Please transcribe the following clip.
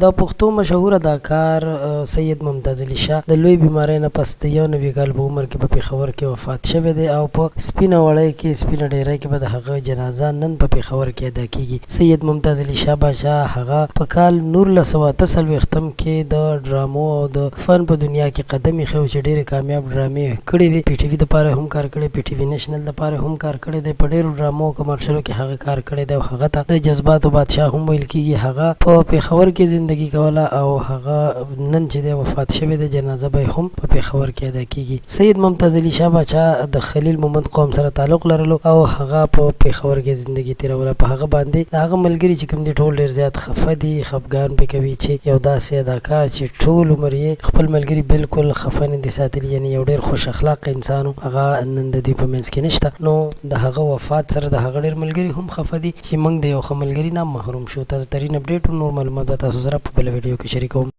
د پښتو مشهور اداکار سید ممتاز علي شاه د لوی بیمارۍ نه پس د 91 کال په عمر کې په پېښور کې وفات شوی دی او په سپینه وړۍ کې سپینه ډېرۍ کې به د هغه جنازه نن په پېښور کې ادا کېږي. سید ممتاز علي شاه باچا هغه په کال 1948 کې د ډرامو او د فن په دنیا کې قدم ایښی و چې ډېرې کامیاب ډرامې یې کړې وې، پي ټي وي دپاره یې هم کار کړی، پي ټي وي نېشنل دپاره یې هم کار کړی دی، په ډېرو ډرامو او کمرشلو کې هغه کار کړی دی او هغه ته د جذباتو بادشاه هم ویل کېږي. هغه په پېښور کې زندګي کوله او هغه نن چې دی وفات شوی دی، جنازه به یې هم په پېښور کې ادا کېږي. سید ممتاز علي شاه باچا د خلیل مومند قوم سره تعلق لرلو او هغه په پېښور کې زندګي تېروله. په هغه باندې د هغه ملګري چې کوم دي ټول ډېر زیات خفه دي، خفګان پرې کوي چې یو داسې اداکار چې ټول عمر یې خپل ملګري بلکل خفه نه دي ساتلي، یعنې یو ډېر خوش اخلاقه انسان و، هغه نن د دوی په منځ کې نشته، نو د هغه وفات سره د هغه ډېر ملګري هم خفه دي چې موږ د یو ښه ملګري نه محروم شو. تازه ترین اپډېټ او نور معلومات به تاسو سره په بله ویډیو کې شریکوم.